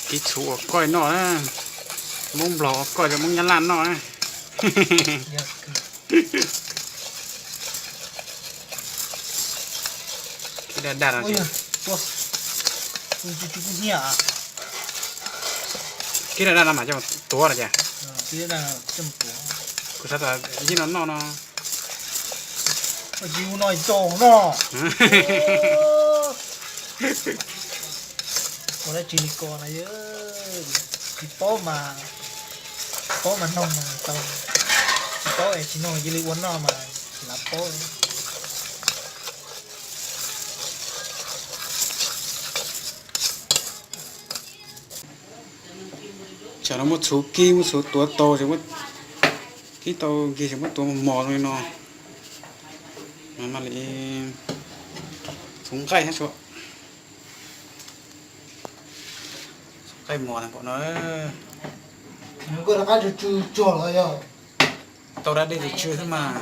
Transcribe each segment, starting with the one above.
Kib txhuv ua koj noj na, Hmoob Nplog ua koj rau Hmoob Nyab Laj noj na. Kib daj daj no ces, kib daj daj no mas coj tuav no ces, kuv xav tas yij no noj no. Ua dab tsi li ko na, tsis paub mas, paub mas noog mas tau, tsis paub es tsis noog, cia li ua noj mas tsis lav paub. Tsam no muab txhuv kib, muab txhuv tuav tau, kib tau nkig ces muab tuav mos mos li no. Mam li txhuv nqaij thiab, txhuv nqaij mos npaum no. Koj rov qab tsw tsw tsuag los yog? Tau dab dej tsw tsw xwb mas.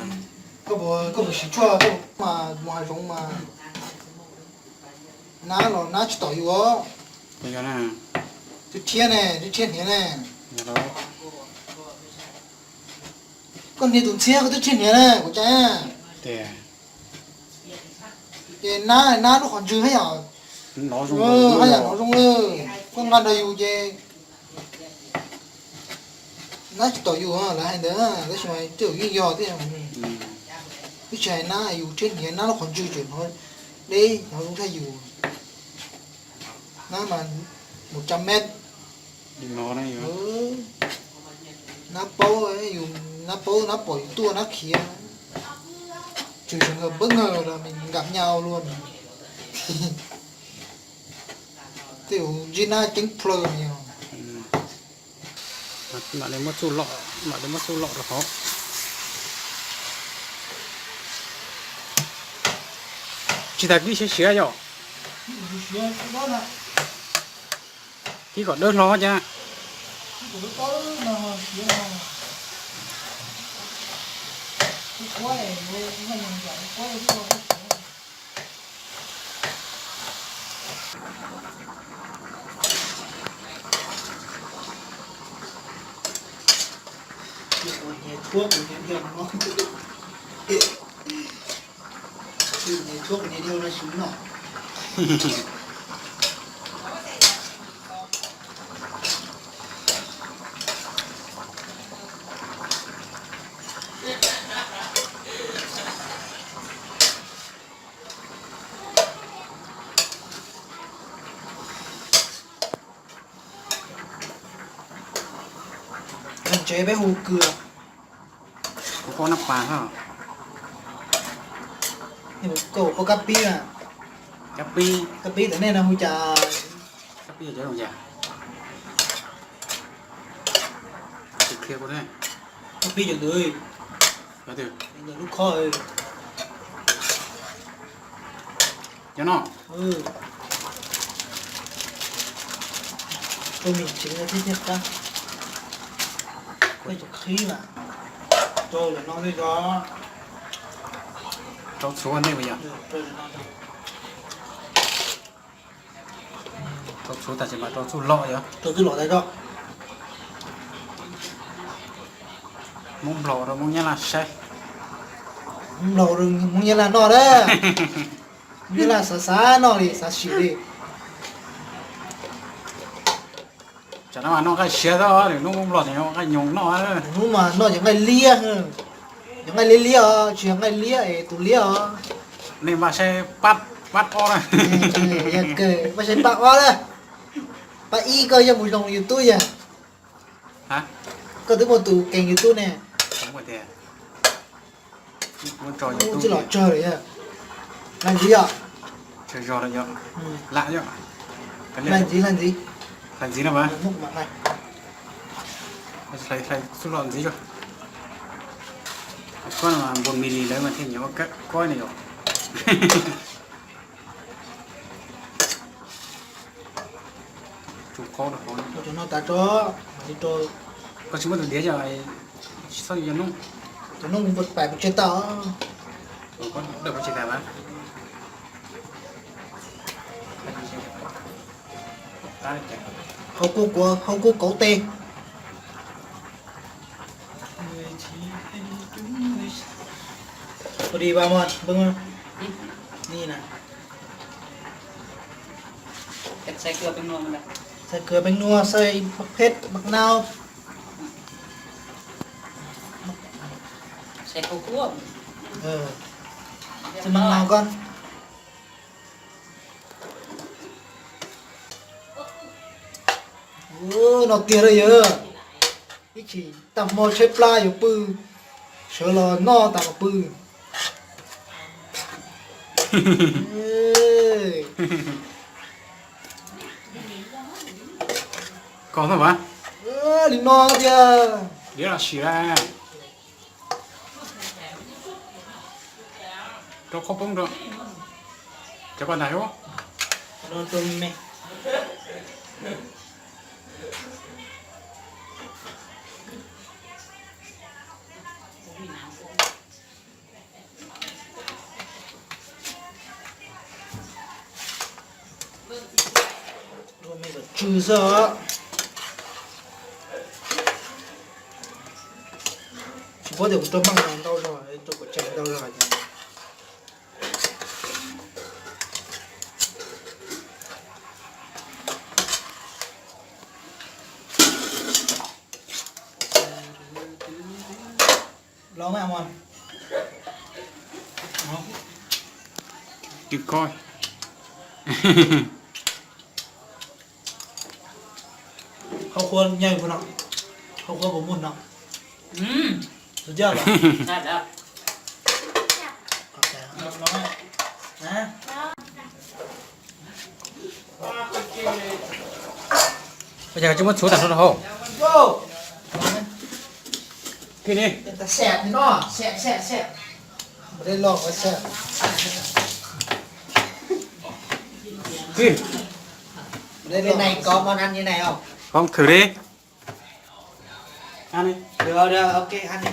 Koj puas siv tshuaj koj mas mus hav zoov mas nab los nab tsis tom yus os. Twb rhiab ne, twb rhiab hniav ne. Koj niag tus ntxhiab koj twb rhiab hniav ne kuv cais. Ces nab, nab lub qhov ntswg haj yam, haj yam hnov zoo lawm. Koj nqa nrog yus ces nab tsis tom yus lawv hais ntawd, tab sis mas tej zaum yeej yog thiab. Twb tsis hais nab, yus rhiab hniav nab lub qhov ntswg tseem hnov deb hnov zoo tshaj yus. Nab mas mus tsab met. Nab paub, yus nab paub nab pom yus tuaj nab khiav. Tshwm sim nkawd npawb nkawd los nkam nyaj ua luaj. Tej zaum ntsib nab ceeb plawg. Mam li muab txuj lom, mam li muab txuj lom rau hauv. Tsis tas kib siav siav yom? Kib kom dawb hlo cas. Tsev peb hu kws. Kuv qhuab nab pas hab. Koj hu kab pib. Kab pib. Kab pib tam nej no hu cas? Kab pib cov, kab pib cov ntawd. Lub khob. Cov no. Rau me ntsis thiab thiab qab. Tej tus qhib mas rau lawm no tej zog. Rau txhuv nej puas yog? Rau txhuv tas sis mas rau txuj lom yog? Rau txuj lom tas zog. Hmoob Nplog rau Hmoob Nyab Laj saib. Hmoob Nplog rau Hmoob Nyab Laj noj na. Hmoob Nyab Laj xav xav noj li xav sim li. Tsam no mas noj nqaij siav xwb, lwm hnub Hmoob Nplog ces noj nqaij nyoos noj. Hnub mas noj cov nqaij liab, cov nqaij liab liab os, tsis yog nqaij liab es tus liab os. Nej mas saib pab, pab ob na. Mas saib pab ob na. Pab ib koj yog mus zoo YouTube yog? Koj twb muaj tus kees YouTube ne. Tsis los tsawg lawm yog. Hlais ntxiv yom? Lam yom. Hlais ntxiv, hlais ntxiv. Hlais ntxiv no mas. Hlais xub los ntxiv. Koj mas npun mi li lawv mas thiaj nyiam ua kab kob ne yom. Tsuj qaub rau hauv. Koj tsis muab tus diav yog tsis txhob yog noob. Tus noob kuv pais kuv tseg tau. Dawj kuv tsis tas mas. Hau kuj kuav, hau kuj kauv tes. Pw di ba muag, pw ni na. Xav kws peev nua, xav pheb, maj nau. Xav maj nau koj. No tiag lawm yog ib chim tag hmo tshaib plab yuav pw, sawv los noj tas los pw. Koj no, li no tiag. Diav los sim lawm. Rau qhov poob rau cov pas ntag. Tsw xwb os. Tsis paub tias kuv rau meej ntau zog, rau kuv tseem ntau zog. Los mas. Hau kuav nyaj puas no? Hau kuav puas muaj no? Suav coj los. Ua cas tsis muab txhuv tag nrho rau hauv? Kis ni. Kis. Cái này có món ăn như này không? Không, thử đi. Ăn đi. Được, được, ok, ăn đi.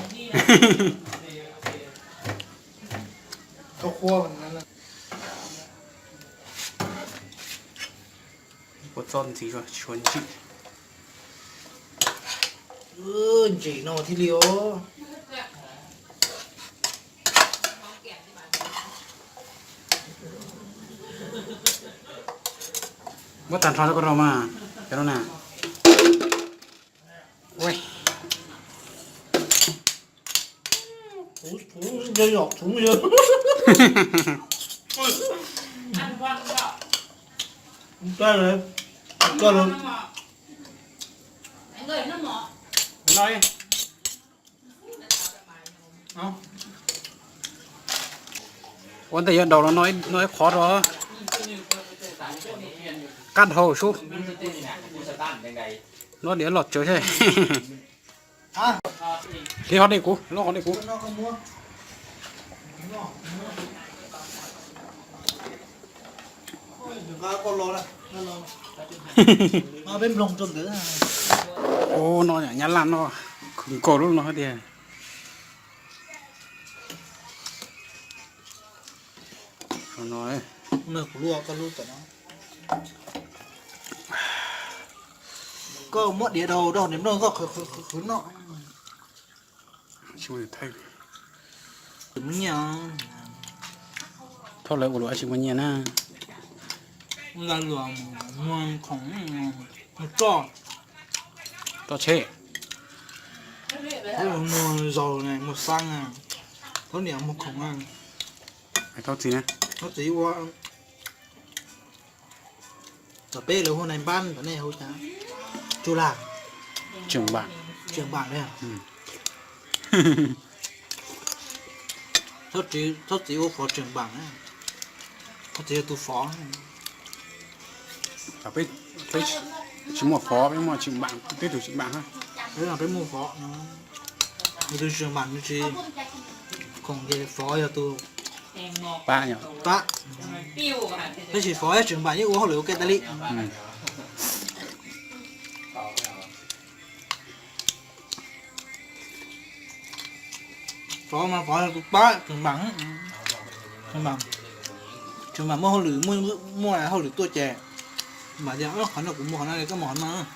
Có khua mà nó là Ua txoj ntxiv suav ntsim. Ntsim no thiaj li os. Muab tag nrho rau koj rau mas, cov no na. Ua ntej yuav daus los noj ib qhov rau qab dhau sub. Noj diav los tsawv thiab. Hliv hov dej kuv, hliv hov dej kuv. Ua no nyab laj no khwv nkaus lub no tiag. Koj muab diav daus rau niam nplooj koj qhwv qhwv noj. Tsis muaj nyiaj. Thaum lawv ua luam tsis muaj nyiaj na. Ua luam muag khoom, muag roj, roj tsheb, muag zaus, muag xab, thaum niam muag khoom, thaum txiv, thaum txiv ua. Tom peb lawv hu nais npab, tom nej hu cas? Tsu lag. Tseem npam. Tseem npam li. Thaum txiv ua fov tseem npam, thaum txiv yog tus fov. Peb tsis muaj fov, peb muaj tseem npam, peb tus tseem npam. Peb muaj fov, tus tseem npam tsis khoom ces fov yog tus pab, tab sis fov thiab tseem npam yeej ua hauj lwm ua ke tas li. Fov mas fov yog tus pab tseem npam, tseem npam muaj hauj lwm, muaj hauj lwm tuaj ces Mas tias qhov no kuv mus qhov no, koj mus qhov no.